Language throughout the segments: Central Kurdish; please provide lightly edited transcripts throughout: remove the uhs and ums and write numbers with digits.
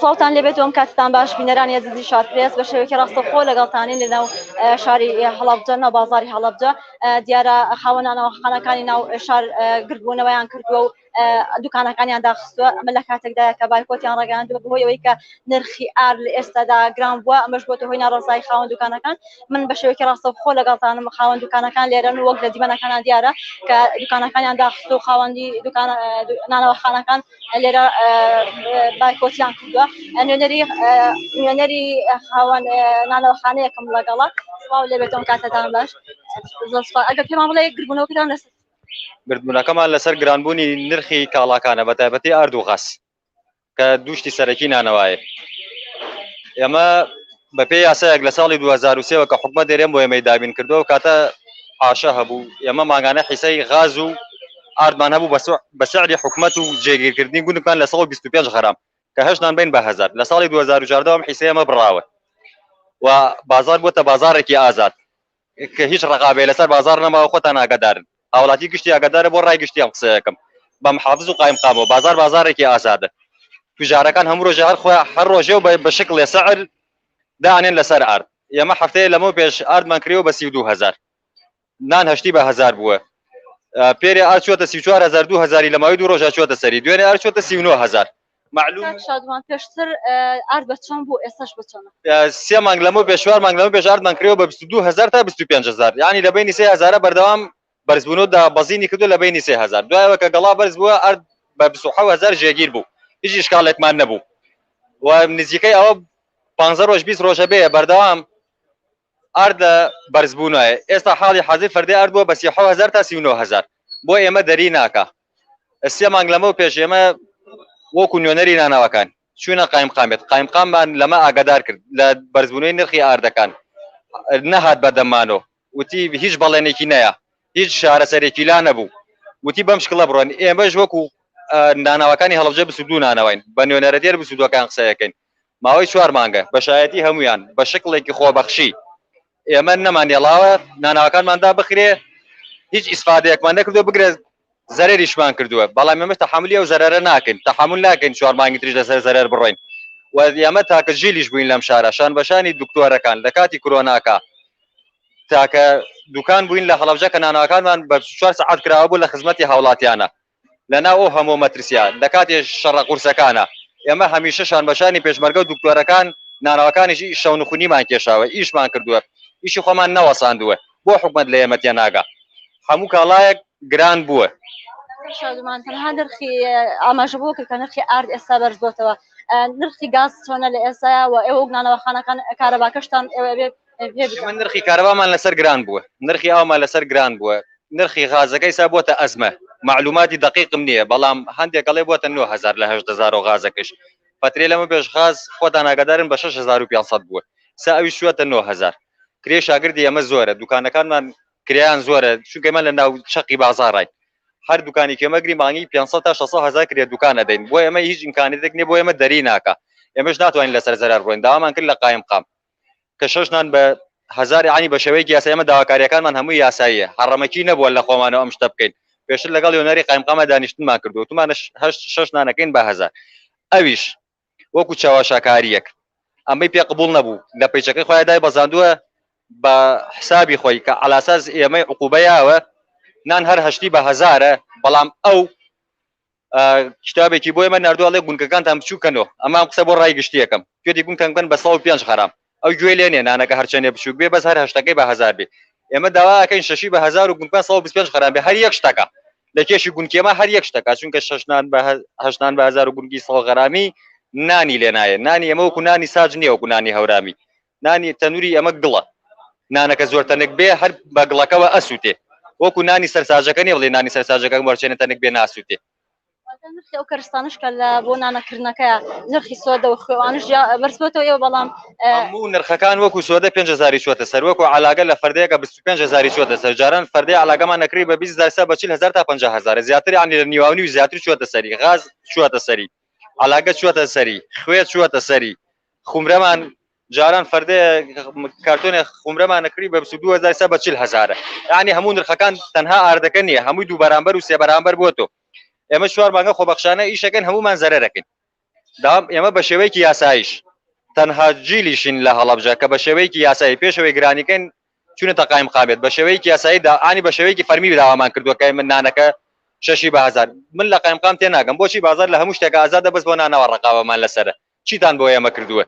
سڵاوتان لێبێت و ئەم کاتتان باش بینەرانی ئەزیزی شار پرێس بە شێوەیەکی ڕاستەوخۆ لەگەڵتانین لەناو شاری هەڵەبجە ناو بازاری هەڵەبجە دیارە خاوەنانەوەخانەکانی ناو شار گردبوونەوەیان کردووە و دوکانەکانیان داخستووە ئەمە لە کاتێکدایە کە بایکۆتیان ڕاگەیاندووە بەهۆی ئەوەی کە نرخی ئار لە ئێستادا گران بووە ئەمەش بۆتە هۆی ناڕەزایی خاوەن دوکانەکان من بە شێوەیەکی ڕاستەوخۆ لەگەڵتانم خاوەن دوکانەکان لێرەن و وەک لە دیمەنەکانە دیارە کە دوکانەکانیان داخست و خاوەندی دوکان نانەوەخانەکان لێرە بایکۆتیان کردووە. نوێنەری نوێنەری خاوەن نانەوەخانەیەکم لەگەڵە. سڵاو لێبێتەوە کاتەتان باش. زۆر سپاس. ئەگەر پێمان بڵێ گردبوونەوەکەتان لەسەر گردبوونەکەمان لەسەر گرانبوونی نرخی کاڵاکانە بە تایبەتی ئارد و غاز کە دووشتی سەرەکی نانەوایە. ئێمە بە پێی یاسایەک لە ساڵی 2003ەوە کە حکومەت دێرێن بۆ ئێمەی دابین کردووە و کاتە حاشە هەبوو ئێمە مانگانە حیسەی غاز و ئاردمان هەبوو بە سعری حکومەت و جێگیرکردنی گوندمان لە 125 غرام کە هەشت نان بین بە هەزار لە ساڵی 2014 ئەم حیسەیە ئێمە بڕاوە و بازار بۆتە بازارێکی ئازاد کە هیچ ڕقابێ لەسەر بازار نەماوە خۆتان ئاگادارن هاوڵاتی گشتی ئاگادارە بۆ ڕای گشتی ئەم قسەیەکەم بە محافز و قایمقامەوە بازار بازارێکی ئازادە توجارەکان هەموو ڕۆژێ هەر خۆیان هەر ڕۆژێ و بە شکڵێ سعر دانێن لەسەر ئارد ئێمە هەفتەیە لەمەو پێش ئاردمان کریەوە بە 32 هەزار نان هەشتی بە هەزار بووە پێرێ ئارد چووەتە 34 هەزار دوو هەزاری لە ماوەی دوو ڕۆژا چووەتە سەری دوێنێ ئارد چووەتە 39 هەزار معلوم کاک شادمان پێشتر ئارد بە چەند بوو ئێستاش بە چەندە؟ سێ مانگ لەمەو پێش چوار مانگ لەمەو پێش ئاردمان کڕیەوە بە 22 هەزار تا 25 هەزار یعنی لە بەینی سێ هەزارە بەردەوام بەرزبوونەوە دابەزینی کردو لە بەینی سێ هەزار دوایەوە کە گەڵا بەرز بووە ئارد بە 27 هەزار جێگیر بوو هیچ ئیشکالێکمان نەبوو و نزیکەی ئەوە 15 ڕۆژ 20 ڕۆژە بێ بەردەوام ئارد لە بەرزبوونایە ئێستا حاڵی حازر فەردەی ئارد بووە بە 37 هەزار تا 39 هەزار بۆ ئێمە دەری ناکا سێ مانگ لەمەو پێش ئێمە وەکو نوێنەری نانەواکان چوونە قایمقامێت قایمقاممان لەمە ئاگادار کرد لە بەرزبوونەوەی نرخی ئاردەکان نەهات بەردەممانەوە وتی هیچ بەڵێنێکی نەیە هیچ چارەسەرێکی لا نەبوو وتی بەم شکڵە بڕۆن ئێمەش وەکو نانەواکانی هەڵەبجە بسودو نانەوەین بە نوێنەرەتێر بسودوەکان قسەیەکەین ماوەی چوار مانگە بە شایەتی هەمویان بە شکڵێکی خۆبەخشی ئێمە نەمانێڵاوە نانەواکانمان دابخرێ هیچ ئیسفادەیەکمان نەکردو بگرە زەرەریشمان کردووە بەڵام ئێمە تەحەمولی ئەو زەرەرە ناکەین تەحەمول ناکەین چوار مانگی تریش لەسەر زەرەر بڕۆین و ئێمە تاکە ژیلیش بووین لەم شارە شان بەشانی دکتۆرەکان لە کاتی کرۆناکە تاکە دوکان بووین لە هەڵەبجە کە نانەواکانمان بە چوار سەعات کراوە بوو لە خزمەتی هاوڵاتیانە لەناو ئەو هەموو مەترسیە لە کاتی شەڕە قورسەکانە ئێمە هەمیشە شانبەشانی پێشمەرگە و دکتۆرەکان نانەواکانیش شەونخونیمان کێشاوە ئیشمان کردووە ئیشی خۆمان نەوەساندووە بۆ حکومەت لە ئێمە تێناگا هەموو کاڵایەک گران بووە. شادومان تەنها نرخی ئاماژە بۆ کرد کە نرخی ئارد ئێستا بەرز بۆتەوە نرخی گاز چۆنە لە ئێستا و ئێوە وەک نانەواخانەکان کارەباکەشتان ئێوە ئەبێ پێ بکەن. نرخی کارەبامان لەسەر گران بووە نرخی ئاومان لەسەر گران بووە نرخی غازەکەی سا بۆتە ئەزمە معلوماتی دقیقم نییە بەڵام هەندێک ئەڵێ بۆتە 9000 لە 8000 و غازەکەش فترێ لەمە پێش غاز خۆتان ئاگادارن بە 6500 بووە سا ئەویش چووەتە 9000 کرێ شاگردی ئەمە زۆرە دوکانەکانمان کرێیان زۆرە چونکە ئێمە لە ناو چەقی بازاڕین هەر دوکانێکی ئێمە گری مانگی 500 تا 600 هەزار کرێ دوکان ئەدەین بۆ ئێمە هیچ ئیمکانیەتێک نییە بۆ ئێمە دەری ناکا ئێمەش ناتوانین لەسەر زەرەر بڕۆین داوامان کرد لە قایمقام کە شەش نان بە هەزار یعنی بە شێوەیەکی یاسایی ئێمە داواکاریەکانمان هەمووی یاساییە هەڕەمەکی نەبووە لە خۆمانەوە ئەم شتە بکەین پێشتر لەگەڵ یۆنەری قایمقامە دانیشتنمان کردو وتمانە هەشت شەش نانەکەین بە هەزار ئەویش وەکو چەواشەکاریەک ئەمەی پێ قبوڵ نەبوو لە پەیچەکەی خۆیان دای بەزاندووە بە حسابی خۆی کە عەلاساس ئێمەی عقوبە یاوە نان هەر هەشتی بە هەزارە بەڵام ئەو کتابێکی بۆ ئێمە نردووە ئەڵێ گونکەکانتان بچووکەنەوە ئەمە قسە بۆ ڕای گشتیەکەم توێتی گونکەن بکەن بە 105 غەرام ئەو گوێ لێ نیە نانەکە هەرچەندێ بچووک بێ بەس هەر هەشتەکەی بە هەزار بێ ئێمە داوا ئەکەین شەشی بە هەزار و گونکمان 125 غەرام بێ هەر یەک شتەکە لە کێشی گونکێما هەر یەک شتەکە چونکە شەش نان بە هەشت نان بە هەزار و گونگی سەد غەرامی نانی لێ نایە نانی ئێمە وەکو نانی ساج نییە وەکو نانی هەورامی نانی تەنوری ئەمە گڵە نانەکە زۆر تەنک بێ هەر بە گڵەکەوە ئەسووتێ وەکو نانی سەرساجەکە نیە بڵێ نانی سەرساجەکە وەرچێنە تەنک بێ ناسووتێ واتە نرخی ئەو کەرستانەش کە لە بۆ نانەکردنەکەیە نرخی سۆدە و خوێوانش بەرزبووەتەوە ئێوە بەڵام هەموو نرخەکان وەکو سۆدە 5000 چووەتە سەر وەکو علاگە لە فەردەیەکە 25000 چووەتە سەر جاران فەردەی علاگەمان نەکری بە 20000 سا بە 40000 تا 50000 زیاتر یعنی لە نیواونی و زیاتر چووەتە سەری غاز چووەتە سەری علاگە چووەتە سەری خوێ چووەتە سەری خومرەمان جاران فەردێ کارتۆنێ خومرەمان نەکری بە 22000 سا بە 40000 یعنی هەموو نرخەکان تەنها ئاردەکە نییە هەمووی دوو بەرامبەر و سێ بەرامبەر بووە تۆ ئێمە چوار مانگە خۆبەخشانە ئیشەکەن هەمومان زەرەرەکەین. دام ئێمە بە شێوەیەکی یاساییش تەنها جیلیشین لە هەڵەبجە کە بە شێوەیەکی یاسایی پێشەوەی گرانیکەین چونەتە قایم قامێت بە شێوەیەکی یاسایی دا ئانی بە شێوەیەکی فەرمی داوامان کردووە کە من نانەکە شەشی بە هەزار من لە قایمقام تێ ناگەم بۆچی بازار لە هەموو شتێک ئازادە بەس بۆ نانەوە ڕقاوەمان لەسەرە چیتان بۆ ئێمە کردووە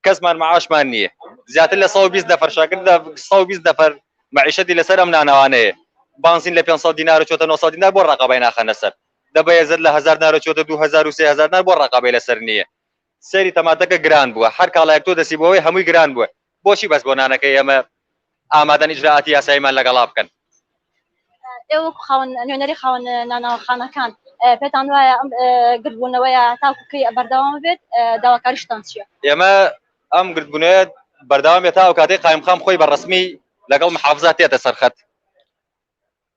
کەسمان معاشمان نییە زیاتر لە 120 نەفەر شاگرد لە 120 نەفەر معیشەتی لەسەر ئەم نانەوانەیە بانزین لە 500 دینار چۆتە 900 دینار بۆ ڕقابای ناخەنە سەر دەبە یەزەد لە 1000 دینار چۆتە 2000 و 3000 دینار بۆ ڕقابەی لەسەر نییە سەیری تەماتەکە گران بووە هەر کاڵایەک تۆ دەسی بۆی هەمووی گران بووە بۆچی بەس بۆ نانەکەی ئێمە ئامادەن ئیجرائاتی یاساییمان لەگەڵا بکەن؟ ئێوە وەکو خاوەن نوێنەری خاوەن نانەواخانەکان پێتان وایە ئەم گردبوونەوەیە تاکو کەی بەردەوام بێت داواکاریشتان چییە؟ ئێمە ئەم گردبوونەوەیە بەردەوام بێت تا ئەو کاتەی قایمقام خۆی بە ڕەسمی لەگەڵ محافزە تێتە سەرخەت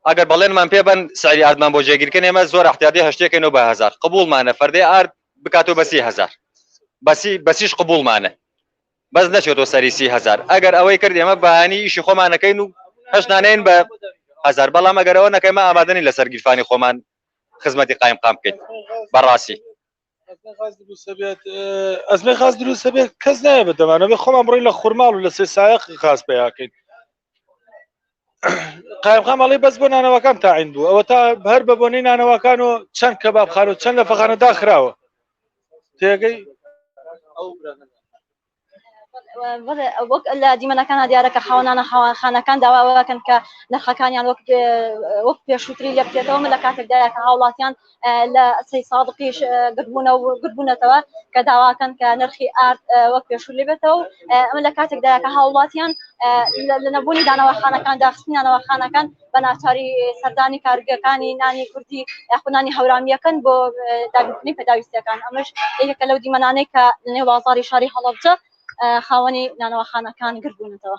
ئەگەر بەڵێنمان پێ بەن سعری ئاردمان بۆ جێگیرکەن ئێمە زۆر احتیاطی هەشتێکەینەوە بە هەزار قبوڵمانە فەردەی ئارد بکاتەوە بە 30هزار بەسی بەسیش قبوڵمانە بەس نەچێتەوە سەری 30هزار ئەگەر ئەوەی کرد ئێمە بەیانی ئیشی خۆمانەکەین و هەشت نانێن بە هەزار بەڵام ئەگەر ئەوە نەکەین مە ئامادەنین لەسەر گیرفانی خۆمان خزمەتی قایمقام بکەین بەڕاستی ئەزمەی خاس دروست بێت کەس نایە بە دەمانەوە خۆمان بڕی لە خورماڵ و لە سێ سایق خاس پیاکەین قایمقام ئەڵێ بەس بۆ نانەوەکان تاعین بوو ئەوە تا هەر بە بۆنەی نانەوەکان و چەند کەبابخانە و چەند لە فەخانە داخراوە تێگەی ئەو وەک لە دیمەنەکانە دیارە کە خاوەنانە خانەکان داواکەن کە نرخەکانیان وەک وەک پێشووتری لێ بکرێتەوە من لە کاتێکدا کە هاوڵاتیان لە سەی سادقیش گردبوونەوە گردبوونەتەوە کە داواکەن کە نرخی ئارد وەک پێشوو لێبێتەوە ئەمە لە کاتێکدا کە هاوڵاتیان لە نەبوونی دانەوەخانەکان داخستنی نانەوەخانەکان بە ناچاری سەردانی کارگەکانی نانی کوردی یاخود نانی هەورامیەکەن بۆ دابینکردنی پێداویستیەکان ئەمەش یەکێکە لەو دیمەنانەی کە لەنێو بازاڕی شاری هەڵەبجە خاوەنی نانەواخانەکان گردبوونەتەوە.